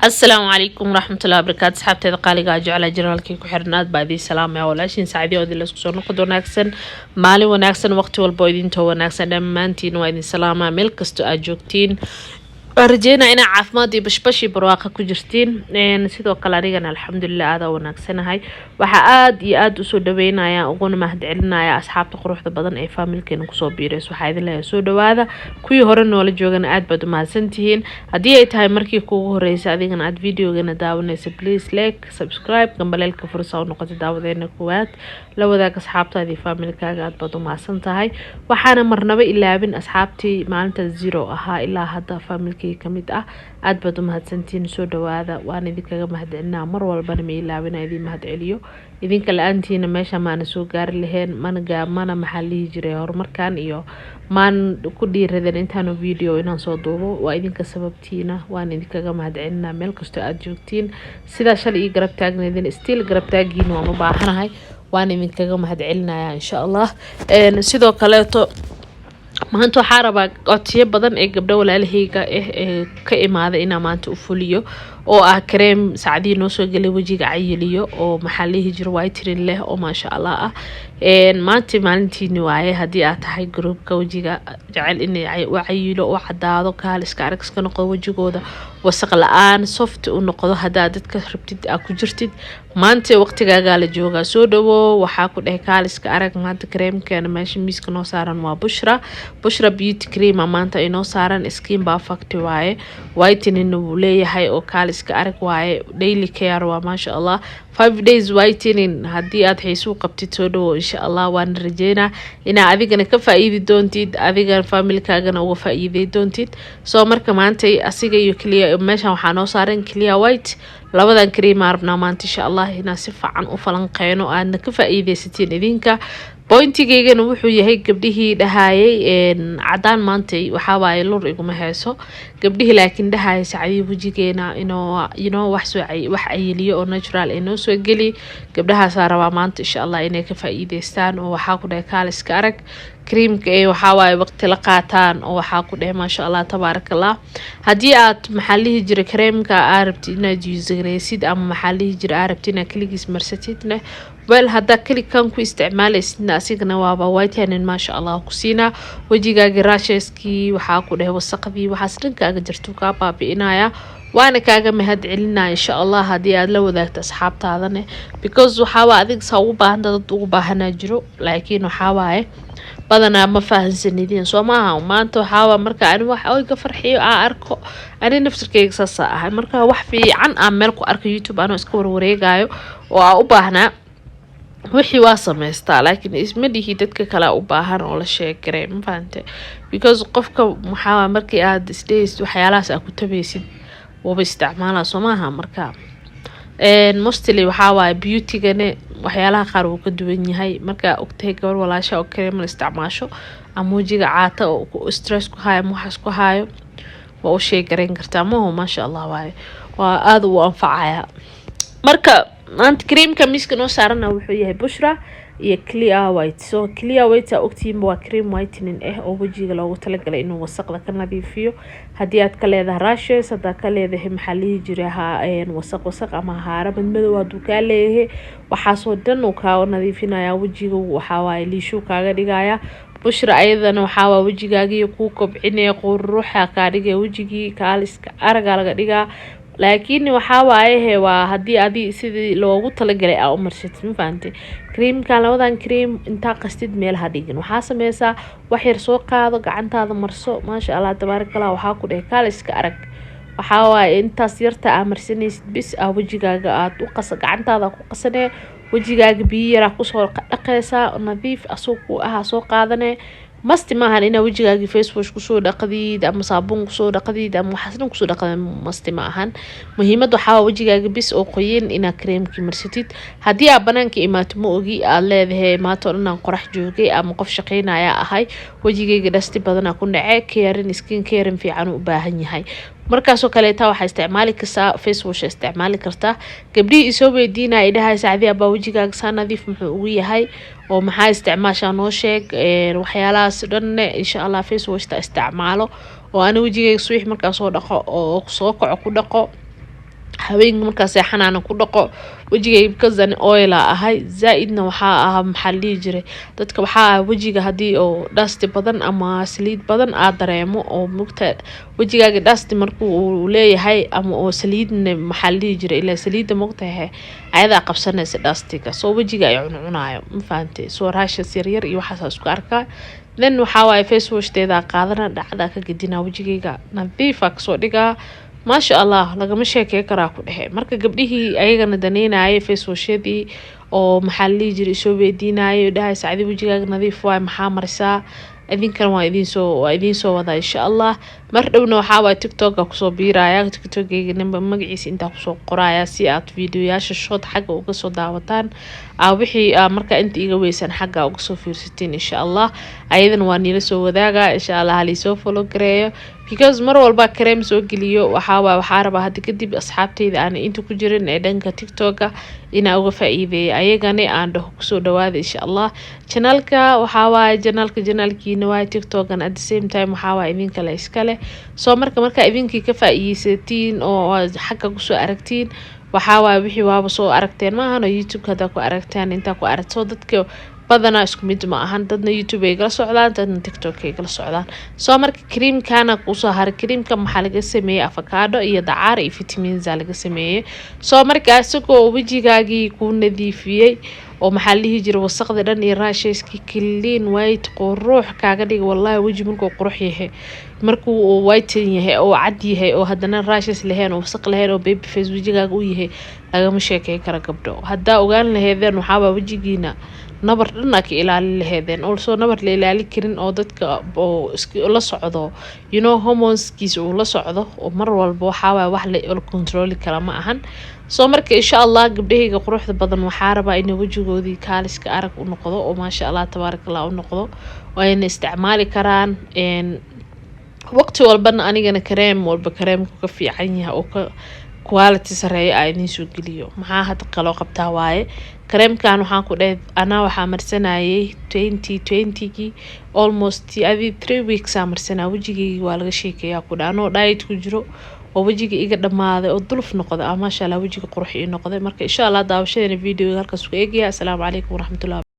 Asalaamu calaykum waraxmatullahi wabarakaatu. Asxaabteeda qaaliga jeclaa, jiraalkii ku xiran, aad baa idiin salaamaya. Walaashiin Sacdiya oo idin laisku soo noqod wanaagsan, maalin wanaagsan, waqti walba oo idintoo wanaagsan. Dhammaantiin waa idin salaamaa meel kastoo aad joogtiin. Waan rajeynaa inaa caafimaad iyo bashbash iyo barwaaqa ku jirtiin. Sidoo kale anigana, alxamdulilah, aadaa wanaagsanahay. Waxaa aada iyo aada usoo dhaweynaya uguna mahadcelinaya asxaabta quruxda badan ee family-keena kusoo biirayso. Waxaa idin leeyahay soo dhawaada. Kuwii hore noola joogana aad baad umahadsantihiin. Haddii ay tahay markii kuugu horeysa adigana aad videogana daawanaysa, please like, subscribe, gambaleelka fursa u noqotay daawadeena koowaad. La wadaag asxaabtaada iyo family-kaaga. Aad baad umahadsan tahay. Waxaana marnaba ilaabin asxaabtii maalinta zero ahaa ilaa hadda family-kii kamid ah. Aad baad umahadsantihiin, soo dhawaada. Waan idinkaga mahadcelinaa mar walbana, ma ilaabina idin mahadceliyo. Idinka la-aantiina meesha maana soo gaari laheen, mana maxaa lihi jiray, horumarkan iyo maan ku dhiiradan intaanu video inaan soo duubo. Waa idinka sababtiina, waan idinkaga mahadcelinaa meel kastoo aada joogtiin. Sidaa shalay ii garab taagnaydin, still garab taagiina waan u baahanahay. Waan idinkaga mahadcelinaya, insha Allah. Sidoo kaleeto maanta waxaa rabaa codsiyo badan ee gabdho walaalahayga ah ee ka imaada inaa maanta u fuliyo, oo ah kareem Sacdii noo soo gelay, wejiga cayiliyo oo maxaa lihi jira, whitening leh oo maasha Allah ah. Maanta maalintiini waaye. Haddii aad tahay group-ka wejiga jecel inay u cayilo, u cadaado, kaaliska arag iska noqdo, wejigooda wasaq la-aan soft u noqdo, haddaa dadka rabtid aa ku jirtid, maanta waqtigaagaa la joogaa. Soo dhawo. Waxaa ku dhahay kaaliska arag. Maanta kareemkeena meesha miiska noo saaran waa Bushra, Bushra Beauty Cream maanta inoo saaran. Skin perfect waaye, whitening wuu leeyahay oo kaaliska arag waaye. Daily care waa, maasha Allah. 5 days whitening. Haddii aad xiisuu qabtid, soo dhawo, insha Allah. Waana rajeynaa inaa adigana ka faa-iidi doontid, adigana family-kaagana uga faa-iidey doontid. Soo marka maantay asiga iyo clear meeshan waxaa noo saaran Clear White. Labadan cream-aa rabnaa maanta, insha Allah, inaan si fiican u falanqeyno, aadna ka faa-iideysatiin idinka. Point-igeygana wuxuu yahay gabdhihii dhahayay cadaan maantay waxawaaye lur iguma heeso. Gabdhihii laakiin dhahayay Sacdii wejigeena inoo wax soo wax cayiliyo oo natural ay noo soo geli, gabdhahaasaa rabaa maanta, insha Allah, inay ka faa-iideystaan. Oo waxaa ku dhahay kaaliska arag cream-ka ee waxawaaye waqti la qaataan. Oo waxaa ku dhahay, maasha Allah, tabaaraka Allah. Haddii aad maxaa lihi jiray kareemka aa rabtid inaad use-gareysid ama maxaa lihi jiray aa rabtid inaad keligiis marsatidne, well, haddaa keli kan ku isticmaaleysidna, asigana waaba whitening, maasha Allah, ku siinaa wejigaagi rashes-kii, waxaa ku dhahay wasaqdii, waxaas dhankaaga jirto kaa baabi'inaya. Waana kaaga mahad celinaya, insha Allah, haddii aad la wadaagto asxaabtaadane, because waxaawaa adig saa ugu baahanta dad ugu baahanaa jiro, laakiin waxawaaye badanaa ma fahansanidin, soo maaha? Maanta waxaawaa marka ani wax oyga farxiyo aa arko, ani nafsirkeyga saasa ahay. Marka wax fiican aan meel ku arko YouTube anoo iska warwareegayo oo aa u baahnaa, wixii waa sameystaa, laakiin isma dhihi dadka kale u baahan oo la sheegaray, ma fahante? Because qofka waxaa markii aad isdhehaysid waxyaalahaas aad ku tabaysid, waba isticmaala, soo maaha? Marka mostly waxaa waaye beauty-gane waxyaalaha qaar wuu ka duwan yahay. Markaa ogtahay gabar walaasha oo kareem la isticmaasho ama wejiga caata oo stress ku hayo ama waxaas ku hayo, waa u sheegarayn kartaa maho? Maasha Allah waaye, waa aada u anfacaya. Marka maanta cream-ka miiska noo saarana wuxuu yahay Bushra iyo Clear White. So Clear White aa ogtihiinba waa cream whitening ah oo wejiga loogu talagalay inuu wasaqda ka nadiifiyo. Haddii aad ka leedahay rashes, haddaad ka leedahay maxaa lihi jiray ha wasaq wasaq ama haara madmadow hadduu kaa leeyahay, waxaasoo dhan uu kaa nadiifinaya wejiga. Waxawaaye liishuu kaaga dhigaya. Bushra ayadana waxaawaa wejigaagii kuu kobcinaya, quruxa kaa dhigaya wejigii, kaaliska aragaa laga dhigaa. Laakiin waxaa waaye he waa haddii adi sidii loogu talagalay aa u marsatid, ma fahantay? Cream-kan, labadan cream intaa qastid meel ha dhigin. Waxaa sameysaa wax yar soo qaado, gacantaada marso. Maasha Allah, tabaaraka Allah. Waxaa ku dhahay kaaliska arag. Waxaa waaye intaas yarta aa marsanaysid bis ah wejigaaga aad u qasa, gacantaada ku qasanee, wejigaaga biyo yaraa kusoo dhaqeysaa, nadiif asoo ku ahaa soo qaadanee. Must maahan inaa wejigaagii face wash kusoo dhaqdid ama saabuun kusoo dhaqdid ama waxaas dhan kusoo dhaqdid, must ma ahan. Muhiimad waxaa wejigaaga bis oo qoyin inaa kareemkii marsatid. Haddii aad banaanka imaato, ma ogi aad leedahay maanta oo dhan aan qorax joogay ama qof shaqeynaya ahay, wejigayga dust-i badanaa ku dhace, caring, skin caring fiican u baahan yahay, markaasoo kaleeta waxaa isticmaali kartaa face wash, isticmaali kartaa. Gabdhihii isoo weydiinaya, idhahay "Sacdi abaa, wejigaaga saa nadiif muxuu ugu yahay oo maxaa isticmaashaa? Noo sheeg." Waxyaalahaas dhanne, insha Allah, face wash-ta isticmaalo oo ani wejigayga subax markaa soo dhaqo oo soo kaco ku dhaqo. Habeenka markaa seexanaana ku dhaqo wejigay, because ani oil aa ahay zaa-idna. Waxaa ahaa, maxaa la dhihi jiray, dadka waxaa ah wejiga haddii oo dusty badan ama saliid badan aad dareemo oo mugta wejigaaga dusty markuu uu leeyahay ama oo saliidna, maxaa la dhihi jiray, ilaa saliidda mugtahe ayadaa qabsanaysa dustiga, soo wejiga ay cuncunayo, ma fahantay? Soo rashes yaryar iyo waxaas isku arkaa. Then waxaa waaye face washteeda qaadana, dhacdaa ka gedinaa, wejigayga nadiifa kasoo dhigaa, maasha Allah, lagama sheekey karaa ku dhexe. Marka gabdhihii ayagana daneynayay face washyadii oo, maxaa la dhihi jiray, soo weydiinayay, dhahay, "Sacdi, wejigaaga nadiif waay, maxaa marisaa?" Idinkana waa idiin soo wadaa, insha Allah. Mar dhowna waxaa waay TikToka kusoo biiraya. TikTokeyga ninba magaciisa intaa kusoo qoraya si aad videoyaasha short xagga uga soo daawataan, wixii markaa inta iga weysan xagga uga soo fiirsatiin, insha Allah. Ayadana waa niila soo wadaaga, insha Allah. Haliisoo follow gareeyo, because mar walba kareem soo geliyo waxaa waxaa rabaa hadda kadib asxaabteyda aan inta ku jirin ee dhanka TikToka inaa uga faa-iideeya, ayagana aan dhaho, "Kusoo dhawaada, insha Allah." Channelka waxaa waaye channelka, channelkiina waaye TikTokan. At the same time waxaa waaye idinkale iskale. Soo marka markaa idinkii ka faa-iideysatiin oo xagga kusoo aragtiin, waxaa waaye wixii waaba soo aragteen maahan oo YouTube haddaa ku aragtaan, intaa ku aragt. Soo dadka badanaa isku mid ma ahan, dadna YouTube ay kala socdaan, dadna TikTok ay kala socdaan. Soo marka creamkana kusoo haray. Creamka maxaa laga sameeyey? Avocado iyo dacaar iyo vitaminsa laga sameeyey. Soo marka isagoo wejigaagii kuu nadiifiyey oo, maxaa la dhihi jiray, wasaqda dhan iyo rasheskii clean, white, qurux kaaga dhiga. Wallahi weji markuu qurux yahay, markuu uu whiten yahay oo cad yahay oo haddana rashes lahayn oo wasaq lahayn oo baby face wejigaaga u yahay, lagama sheekey kara. Gabdho, haddaa ogaan laheedeen, waxaabaa wejigiina nabar dhan aa ka ilaalin laheedeen. Also nabar la ilaali karin oo dadka oo la socdo, hormoneskiisa uu la socdo oo mar walba, waxaawaa wax la controli kara ma ahan. Soo marka, insha Allah, gabdhahayga quruxda badan waxaa rabaa inay wejigoodii kaaliska arag u noqdo oo maasha Allah tabaaraka Allah u noqdo oo ayna isticmaali karaan waqti walbana. Anigana kareem walba kareemku ka fiican yahay oo ka quality sareeya aa idiin soo geliyo. Maxaa hadda kaloo qabtaa waaye kareemkan? Waxaan ku dhahay anaa waxaa marsanayay 2020gii, almost adi 3 weeks aa marsanaya. Wejigeygii waa laga sheekeeyaa ku dhaha, anoo diet ku jiro oo wejiga iga dhamaaday oo duluf noqday, ah, maasha Allah, wejiga qurux ii noqday. Marka, insha Allah, daawashadeena videoga halkaas ku eegaya. Asalaamu calaykum waraxmatullahi.